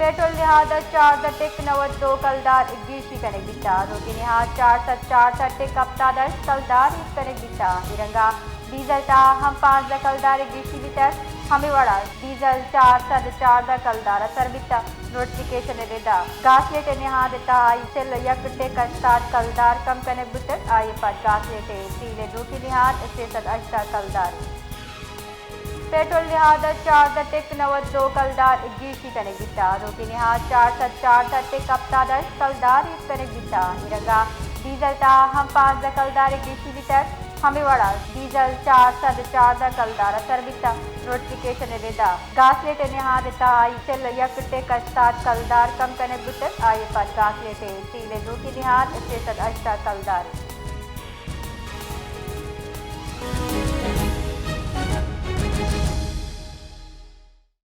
پیٹرول نہاد ء چاردہ ٹک نود دو کلدار گیشی کنگ بیتا۔ آزوتیں نہاد چار سد چار سد ٹک ہپتاد ہشت کلدار ہیت کنگ بیتا۔ اے رنگا ڈیزل تہا ہم پانزدہ کلدار گیشی بیتگ۔ ہمے وڑا ڈیزل چار سد چاردہ کلدار ء سر بیتا۔ نوٹیفکیشن ء ردا گاسلیٹ ء نہاد ء تہا آئی چل یک ٹک ہشتاد کلدار کم کنگ بوتگ۔ آئی ء پد گاسلیٹ ء تیل ء دوکی نہاد سے سد ہشتاد کلدار انت۔ پیٹرول نہاد ء چاردہ ٹک نود دو کلدار گیشی کنگ بیتا۔ آزوتیں نہاد چار سد چاردہ ٹک ہپتاد ہشت کلدار ہیت کنگ بیتا۔ اے رنگا ڈیزل تہا ہم پانزدہ کلدار گیشی بیتگ۔ ہمے وڑا ڈیزل چار سد چاردہ کلدار ء سر بیتا۔ نوٹیفکیشن ء ردا گاسلیٹ ء نہاد ء تہا آئی چل یک ٹک ہشتاد کلدار کم کنگ بوتگ۔ آئی ء پد گاسلیٹ ء تیل ء دوکی نہاد سے سد ہشتاد کلدار انت۔